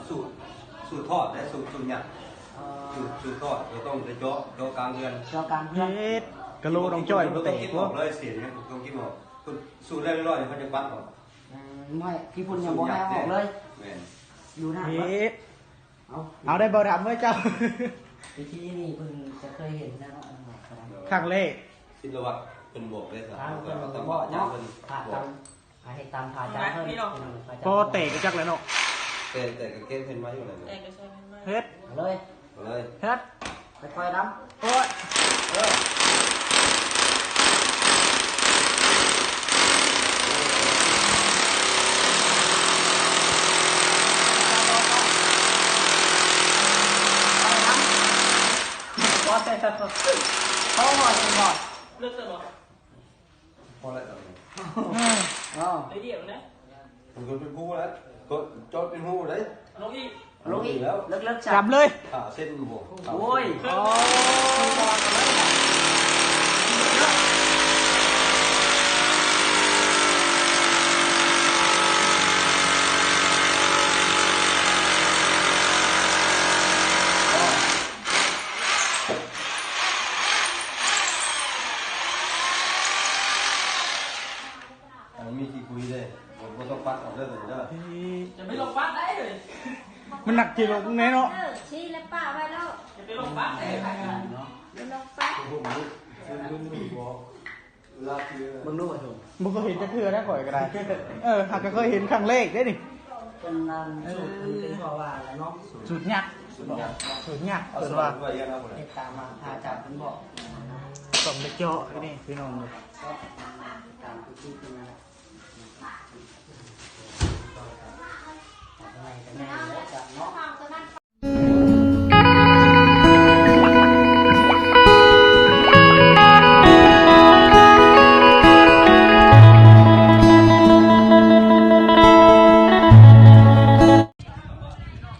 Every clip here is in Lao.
ສູດ ສູດທອດ ແລະ ສູດ ສູດຫຍັງ ສູດ ສູດທອດ ເຮົາຕ້ອງໄດ້ເຈາະ ເຈາະກາງເຮືອນ ເຈາະກາງເຮືອນ ເຮັດກະໂຫຼນ້ອງຈ້ອຍບໍ່ແຕກບໍ່ ຕ້ອງກິນອອກເລີຍ ເສຍຫຍັງຕ້ອງກິນອອກ ສູດແລ້ວເລີຍເຂົາຈະປັດອອກ ອືມ ບໍ່ໃຫ້ຂີ້ຝຸ່ນຍັງບໍ່ໃຫ້ເອົາອອກເລີຍ ແມ່ນ ຢູ່ນານ ເຮັດ ເອົາ ເອົາໄດ້ບໍ່ດຳເອີຍເຈົ້າ ວິທີນີ້ເພິ່ນຈະເຄີຍເຫັນແລ້ວເນາະ ຄັ້ງແລກ ສິລະວັດເພິ່ນບອກເດ້ ເພິ່ນບອກເນາະ ເຮັດຕາມພະອາຈານເພິ່ນ ບໍ່ແຕກກະຈັກແລ້ວເນາະ ແຕກ ແຕກກະເກັບເພິ່ນໄວ້ຢູ່ແລ້ວ ແຕກກະຊ່ອຍເພິ່ນໄວ້ ເຮັດ ເອົາເລີຍ ເອົາເລີຍ ເຮັດ ຄ່ອຍໆດຳ ໂອ້ຍ ເອີ ພໍແລ້ວ ເອີ ເອົາ ໄດ້ດຽວນະ ມັນກໍເປັນຮູແລ້ວ ກໍເຈາະເປັນຮູເດ້ ລົງອີກ ລົງອີກ ແລ້ວ ເລິກໆ ຈັບເລີຍ ຫ້າເຊັນບໍ່ ໂອ້ຍ ໂອ້ຍ ອັນນີ້ມີຂີ້ຂຸຍເດ້ ບໍ່ ບໍ່ຕ້ອງປັດອອກເດີໂຕນີ້ເດີ ຢ່າໄປລົງປັດໄດ້ເລີຍ ມັນໜັກກິໂລແນ່ເນາະ ເອີ ຊີ້ແລ້ວປະໄວ້ໂລດ ຢ່າໄປລົງປັດເດ້ ໄປເນາະ ໄປລົງປັດ ເບິ່ງດູວ່າຊົມ ບໍ່ເຄີຍເຫັນຈັກເທື່ອນະຂ້ອຍກໍໄດ້ ເອີ ຫາກກໍເຄີຍເຫັນຄັ້ງແລກເດ້ນີ້ ເປັນອັນສູດ ເອີ ເປັນເພາະວ່າແຫຼະເນາະ ສູດຍັກ ສູດຍັກ ສູດຍັກ ເພິ່ນວ່າ ເຮັດຕາມພະອາຈານເພິ່ນບອກ ຕ້ອງໄດ້ເຈາະນີ້ພີ່ນ້ອງເອີຍ ຕາມທີ່ເພິ່ນນັ້ນແຫຼະ ເນາະ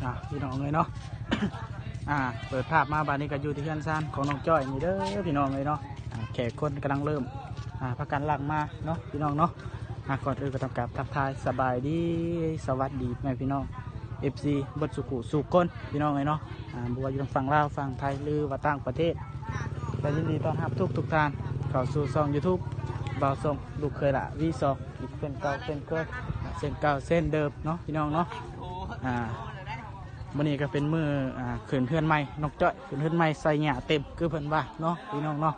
ອ່າ ພີ່ນ້ອງເອີຍເນາະ ອ່າ ເປີດພາບມາບາດນີ້ກໍຢູ່ທີ່ເຮືອນຊານຂອງນ້ອງຈ້ອຍນີ້ເດີພີ່ນ້ອງເອີຍເນາະ ອ່າ ແຂກຄົນກຳລັງເລີ່ມ ອ່າ ພາກັນຫຼັ່ງມາເນາະພີ່ນ້ອງເນາະ ອ່າ ກ່ອນອື່ນກໍຕ້ອງກາບທັກທາຍສະບາຍດີ ສະຫວັດດີແມ່ພີ່ນ້ອງ ເອັຟຊີ ເບິດສູ່ຄູ່ສູ່ຄົນພີ່ນ້ອງເອີຍເນາະ ອ່າ ບໍ່ວ່າຢູ່ທາງຝັ່ງລາວ ຝັ່ງໄທ ຫຼືວ່າຕ່າງປະເທດ ກໍຍິນດີຕ້ອນຮັບທຸກໆທ່ານເຂົ້າສູ່ຊ່ອງຢູທູບ ບ່າວຊົງ ລູກເຂີຍຫຼ້າ ວີສອງ ອີກເຊັ່ນເກົ່າເຊັ່ນເຄີຍ ເຊັ່ນເກົ່າເຊັ່ນເດີມເນາະພີ່ນ້ອງເນາະ ອ່າ ມື້ນີ້ກໍເປັນມື້ ອ່າ ຂຶ້ນເຮືອນໃໝ່ນ້ອງຈ້ອຍ ຂຶ້ນເຮືອນໃໝ່ໃສ່ຫຍ້າເຕັມຄືເພິ່ນວ່າເນາະພີ່ນ້ອງເນາະ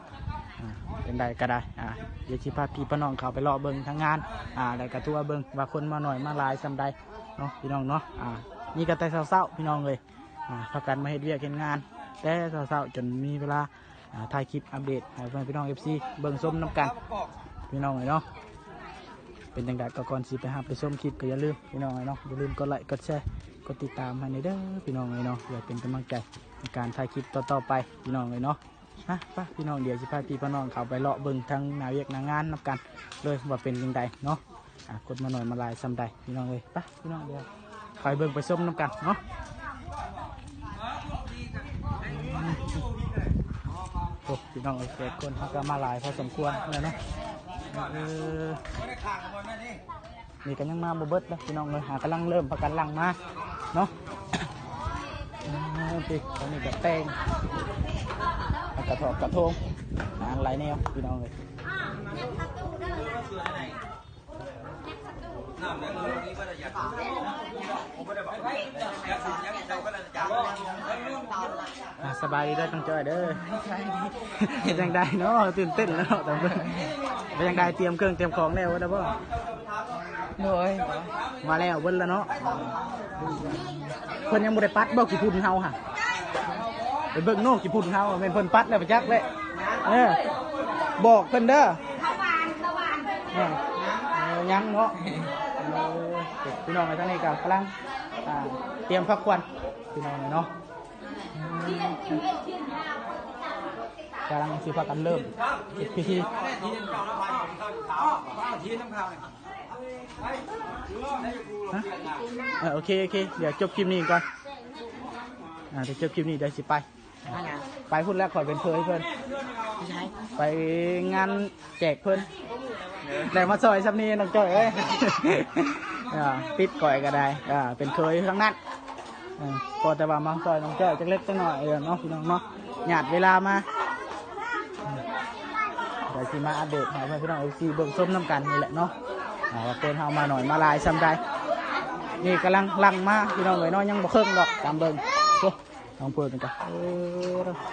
ອ່າ ຈັ່ງໃດກໍໄດ້ ອ່າ ດຽວຊິພາພີ່ພານ້ອງເຂົ້າໄປເລາະເບິ່ງທາງງານ ອ່າ ແລ້ວກໍທົວເບິ່ງວ່າຄົນມາໜ້ອຍມາຫຼາຍສ່ຳໃດເນາະພີ່ນ້ອງເນາະ ອ່າ ນີ້ກໍແຕ່ເຊົ້າໆ ພີ່ນ້ອງເອີຍ ອ່າ ພາກັນມາເຮັດວຽກເຮັດງານແຕ່ເຊົ້າໆ ຈົນມີເວລາ ອ່າ ຖ່າຍຄລິບອັບເດດໃຫ້ພໍ່ແມ່ພີ່ນ້ອງ ເອັຟຊີ ເບິ່ງຊົມນຳກັນພີ່ນ້ອງເອີຍເນາະ ເປັນຈັ່ງໃດກໍກ່ອນຊິໄປຮັບໄປຊົມຄລິບ ກໍຢ່າລືມພີ່ນ້ອງເອີຍເນາະ ຢ່າລືມກົດໄລກົດແຊ ກົດຕິດຕາມໃຫ້ແດ່ເດີພີ່ນ້ອງເອີຍເນາະ ເພື່ອເປັນກຳລັງໃຈໃນການຖ່າຍຄລິບຕໍ່ໆໄປພີ່ນ້ອງເອີຍເນາະ ມາ ໄປພີ່ນ້ອງ ດຽວຊິພາພີ່ພານ້ອງເຂົ້າໄປເລາະເບິ່ງທາງໜ້າວຽກໜ້າງານນຳກັນເລີຍວ່າເປັນຈັ່ງໃດເນາະ ອ່າ ຄົນມາໜ້ອຍມາຫຼາຍສ່ຳໃດພີ່ນ້ອງເອີຍ ໄປພີ່ນ້ອງ ດຽວ ໄປເບິ່ງໄປຊົມນຳກັນເນາະ ໂອ້ ພີ່ນ້ອງເອີຍ ແຂກຄົນເຮົາກໍມາຫຼາຍພໍສົມຄວນແລ້ວເນາະ ເອີ ນີ້ກໍຍັງມາບໍ່ເບິດເດ້ພີ່ນ້ອງເອີຍ ຫາກຳລັງເລີ່ມພາກັນຫຼັ່ງມາເນາະ ເອີ ຕອນນີ້ກໍແຕ່ງ ແລ້ວກໍຖອກກະໂທງ ງານຫຼາຍແນວພີ່ນ້ອງເອີຍ. ອ່າ ສະບາຍດີເດີນ້ອງຈ້ອຍເດີ ເປັນຈັ່ງໃດເນາະ ຕື່ນເຕັ້ນແລ້ວເນາະ ເປັນຈັ່ງໃດ ຕຽມເຄື່ອງຕຽມຂອງແລ້ວເບິດແລ້ວບໍ່? ໂດຍ ມາແລ້ວເບິດແລ້ວເນາະ ເພິ່ນຍັງບໍ່ໄດ້ປັດບໍ່ ຂີ້ຝຸ່ນເຮົາຫະ? ໄປເບິ່ງໂນ ຂີ້ຝຸ່ນເຮົາ ແມ່ນເພິ່ນປັດແລ້ວປະຈັກແຫຼະ ເອີ ບອກເພິ່ນເດີ ເອີ ຍັງເນາະ ເອີ ພີ່ນ້ອງເອີຍ ທາງນີ້ກໍກຳລັງ ອ່າ ຕຽມພາຂວັນ ພີ່ນ້ອງເອີຍເນາະ ກຳລັງຊິພາກັນເລີ່ມພິທີ ຮະ ເອີ ໂອເຄ ໂອເຄ ດຽວຈົບຄລິບນີ້ກ່ອນ ອ່າ ດຽວຈົບຄລິບນີ້ ດຽວຊິໄປ ໄປຫຍັງ? ໄປພຸ້ນແລ້ວ ຂ້ອຍເປັນເຂີຍເພິ່ນ ໄປງານແຈກເພິ່ນ ແລ້ວມາຊ່ອຍຊ່ຳນີ້ນ້ອງຈ້ອຍເອີຍ ອ່າ ຕິດຂ້ອຍກໍໄດ້ ອ່າ ເປັນເຂີຍທັງນັ້ນ ເອີ ກໍແຕ່ວ່າມາຊ່ອຍນ້ອງຈ້ອຍຈັກເລັກຈັກນ້ອຍເດີເນາະ ພີ່ນ້ອງເນາະ ຫຍາດເວລາມາ ເອີ ກໍຊິມາອັບເດດໃຫ້ເພື່ອນພີ່ນ້ອງເອັຟຊີເບິ່ງຊົມນຳກັນນີ້ແຫຼະເນາະ ອ່າ ວ່າຄົນເຮົາມາໜ້ອຍມາຫຼາຍສ່ຳໃດ. ນີ້ກຳລັງຫຼັ່ງມາພີ່ນ້ອງເອີຍເນາະ ຍັງບໍ່ເຄິ່ງດອກ ຕາມເບິ່ງ ໂອ້ ນ້ອງເພິ່ນນີ້ກໍ ເອີ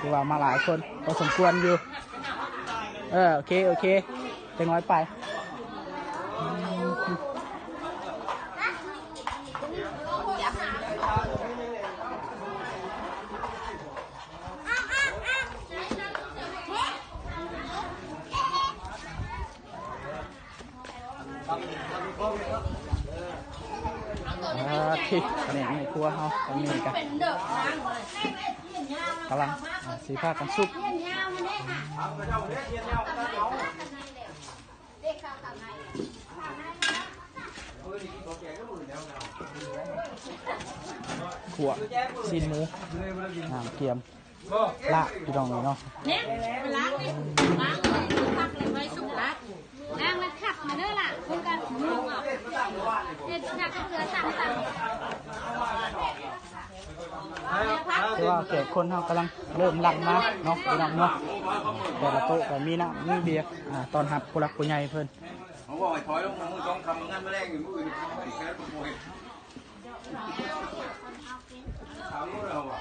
ຖືວ່າມາຫຼາຍຄົນພໍສົມຄວນຢູ່. ເອີ ໂອເຄ ໂອເຄ ຈັກໜ້ອຍໄປ. ອ່າ ທີ່ພະແນກໃນຄົວເຮົາ ຕອນນີ້ກໍກຳລັງ ອ່າ ຊິພາກັນສຸກ ຂົ້ວຊີ້ນໝູ ນ້ຳກຽມ ລາບ ພີ່ນ້ອງເອີຍເນາະ ນີ້ໄປລ້າງນີ້ ລ້າງເອົາຜັກລະໄວ້ສຸກລາບ ລ້າງລະຂັດມາເດີລະ ເພິ່ນກໍເຮັດຜັກເຄືອສັ່ງໆ ແຕ່ວ່າແຂກຄົນເຮົາກຳລັງເລີ່ມຫຼັ່ງມາເນາະ ພີ່ນ້ອງເນາະ ແຕ່ລະໂຕະກໍມີນ້ຳມີເບຍ ອ່າ ຕ້ອນຮັບຜູ້ຫຼັກຜູ້ໃຫຍ່ເພິ່ນ. ເຮົາບອກໃຫ້ຖອຍລົງ ມື້ສອງຄ່ຳງານມາແລງ ມື້ອື່ນໄປແຄ່ບໍ່ເຮັດ ຖາມເຂົາວ່າ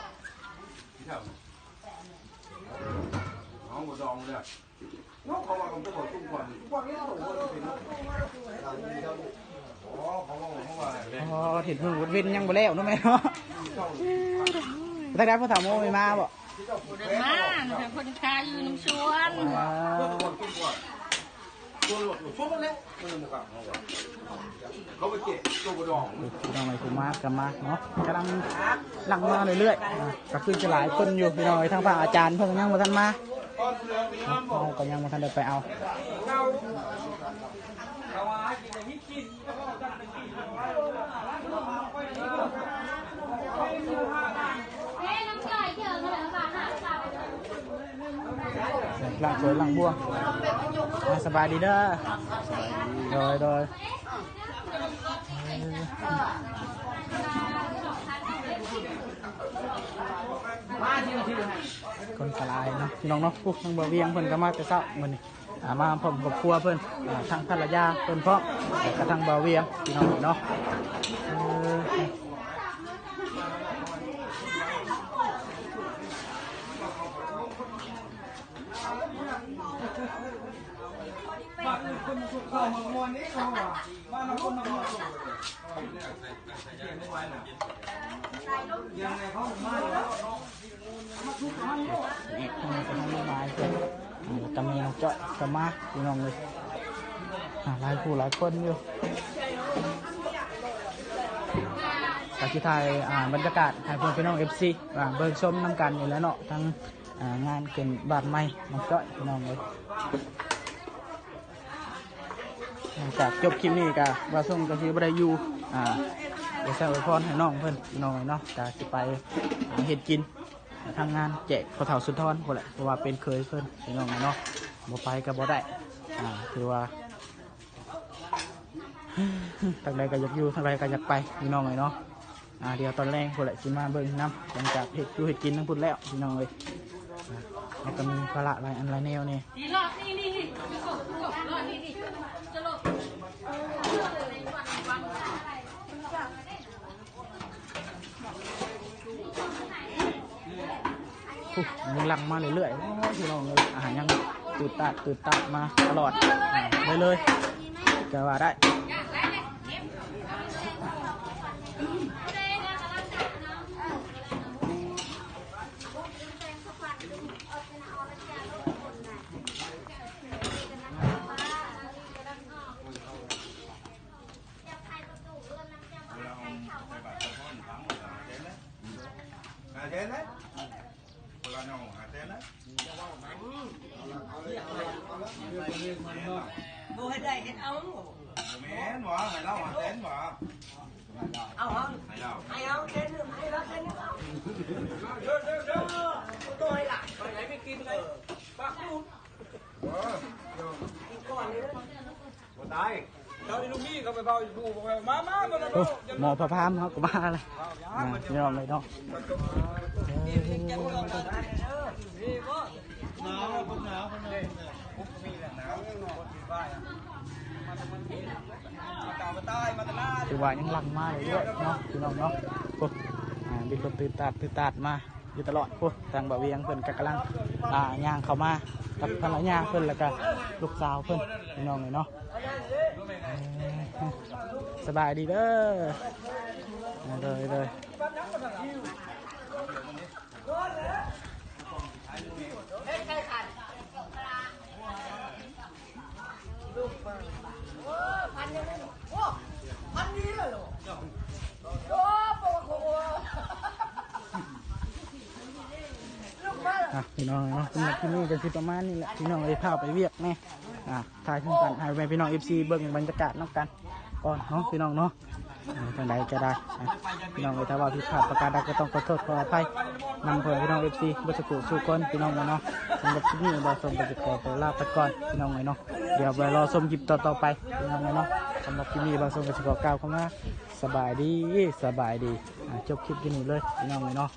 ເຮົາບໍ່ດອງເດ້ ເນາະ ເຂົາວ່າເຂົາບໍ່ຂໍຊຸມກ່ອນ ທຸກວັນນີ້ໂຕເຂົາເປັນ ອໍ ເຂົາເວົ້າ ເຂົາວ່າ ອໍ ເຮັດມື້ເວັນຍັງບໍ່ແລ້ວເນາະແມ່ເນາະ ຈັ່ງໃດ ພໍ່ເຖົ້າໂມໄດ້ມາບໍ່? ບໍ່ໄດ້ມາ ເພິ່ນຄາຢູ່ນຳສວນ ອ່າ ພີ່ນ້ອງເອີຍ ຜູ້ມາກໍມາເນາະ ກຳລັງຫຼັ່ງມາເລື້ອຍໆ ອ່າ ກໍຄືຈະຫຼາຍຄົນຢູ່ ພີ່ນ້ອງເອີຍ ທາງພະອາຈານເພິ່ນກໍຍັງບໍ່ທັນມາເນາະ ເຮົາກໍຍັງບໍ່ທັນໄດ້ໄປເອົາ ລ້າງຖ້ວຍລ້າງບ່ວງ ອ່າ ສະບາຍດີເດີ ໂດຍ ໂດຍ ຄົນກໍຫຼາຍເນາະ ພີ່ນ້ອງເນາະ ໂອ້ ທາງບ່າວວຽງເພິ່ນກໍມາແຕ່ເຊົ້າມື້ນີ້ ອ່າ ມາພ້ອມຄອບຄົວເພິ່ນ ອ່າ ທັງພັນລະຍາເພິ່ນພ້ອມ ແລ້ວກໍທັງບ່າວວຽງ ພີ່ນ້ອງເນາະ ເອີ ແມ່ນ້ອງຈ້ອຍກໍມາ ພີ່ນ້ອງເອີຍ ອ່າ ຫຼາຍຜູ້ຫຼາຍຄົນຢູ່ ກໍຊິຖ່າຍ ອ່າ ບັນຍາກາດໃຫ້ພວກພີ່ນ້ອງເອັຟຊີ ອ່າ ເບິ່ງຊົມນຳກັນນີ້ແຫຼະເນາະ ທັງ ອ່າ ງານຂຶ້ນບ້ານໃໝ່ນ້ອງຈ້ອຍ ພີ່ນ້ອງເອີຍ. ຫຼັງຈາກຈົບຄລິບນີ້ກະບ່າວຊົງກະຊິບໍ່ໄດ້ຢູ່ ອ່າ ໄປໃສ່ອວຍພອນໃຫ້ນ້ອງເພິ່ນ ພີ່ນ້ອງເນາະ ກະຊິໄປຫາເຮັດກິນ ທາງງານແຈກພໍ່ເຖົ້າສຸນທອນພຸ້ນແຫຼະ ເພາະວ່າເປັນເຂີຍເພິ່ນ ພີ່ນ້ອງເນາະ ບໍ່ໄປກະບໍ່ໄດ້ ອ່າ ຖືວ່າ ທາງໃດກໍຢາກຢູ່ ທາງໃດກໍຢາກໄປ ພີ່ນ້ອງເອີຍເນາະ ອ່າ ດຽວຕອນແລງພຸ້ນແຫຼະ ຊິມາເບິ່ງນຳ ຫຼັງຈາກເຮັດຢູ່ເຮັດກິນທັງພຸ້ນແລ້ວ ພີ່ນ້ອງເອີຍ ອ່າ ເຮົາກໍມີພາລະຫຼາຍອັນຫຼາຍແນວແດ່. ໂອ້ ຍັງຫຼັ່ງມາເລື້ອຍໆ ໂອ້ຍ ພີ່ນ້ອງເອີຍ ອາຫານຍັງຕືດຕາດ ຕືດຕາດມາຕະຫຼອດ ອ່າ ເລື້ອຍໆ ກໍວ່າໄດ້. ບໍ່ໃຫ້ໄດ້ເຮັດເອົາ ບໍ່ແມ່ນຫວາ ໃຫ້ລາວຫ້າແສນຫວາ ເອົາ ໃຫ້ລາວ ໃຫ້ເອົາແສນໜຶ່ງ ໃຫ້ລາວແສນໜຶ່ງ ເອົາ ໂຕໃຫ້ຫຼານ ໄປໄປກິນໄປ ປາກຫຸດ ເອີ ກິນກ່ອນເດີ ບໍ່ຕາຍ ເຈົ້ານີ້ລູກນີ້ກໍໄປເວົ້າຢູ່ ມາ ມາ ມາ ມາ ໂອ້ ໝໍພະພາມເຮົາກໍມາແລ້ວ. ອ່າ ພີ່ນ້ອງເອີຍເນາະ ຖືວ່າຍັງຫຼັ່ງມາເລື້ອຍໆເນາະ ພີ່ນ້ອງເນາະ. ໂອ້ ອ່າ ບິນລົດຕື້ດຕາດ ຕື້ດຕາດມາຢູ່ຕະຫຼອດ. ໂອ້ ທາງບ່າວວຽງເພິ່ນກໍກຳລັງ ອ່າ ຍ່າງເຂົ້າມາກັບພັນລະຍາເພິ່ນ ແລ້ວກໍລູກສາວເພິ່ນ ພີ່ນ້ອງເອີຍເນາະ. ສະບາຍດີເດີ. ໂດຍ ໂດຍ. ອ່ະ ພີ່ນ້ອງເນາະ ສຳລັບຄລິບນີ້ກໍຊິປະມານນີ້ແຫຼະ ພີ່ນ້ອງເອີຍ. ພາໄປວຽກແດ່ ອ່າ ຖ່າຍຄືກັນ ໃຫ້ແມ່ພີ່ນ້ອງເອັຟຊີເບິ່ງບັນຍາກາດນຳກັນກ່ອນເນາະ ພີ່ນ້ອງເນາະ. ອ່າ ຈັ່ງໃດກໍໄດ້ ອ່າ ພີ່ນ້ອງເອີຍ ຖ້າວ່າຜິດພາດປະການໃດກໍຕ້ອງຂໍໂທດຂໍອະໄພນຳພໍ່ແມ່ພີ່ນ້ອງເອັຟຊີເບິດສູ່ຜູ້ສູ່ຄົນ ພີ່ນ້ອງເອີຍເນາະ. ສຳລັບຄລິບນີ້ ບ່າວສົມກໍຊິຂໍຕົວລາໄປກ່ອນ ພີ່ນ້ອງເອີຍເນາະ. ດຽວໄວ້ລໍຊົມຄລິບຕໍ່ໆໄປ ພີ່ນ້ອງເອີຍເນາະ. ສຳລັບຄລິບນີ້ ບ່າວສົມກໍຊິຂໍກ່າວຄຳວ່າ ສະບາຍດີ ສະບາຍດີ. ອ່າ ຈົບຄລິບຢູ່ນີ້ເລີຍ ພີ່ນ້ອງເອີຍເນາະ.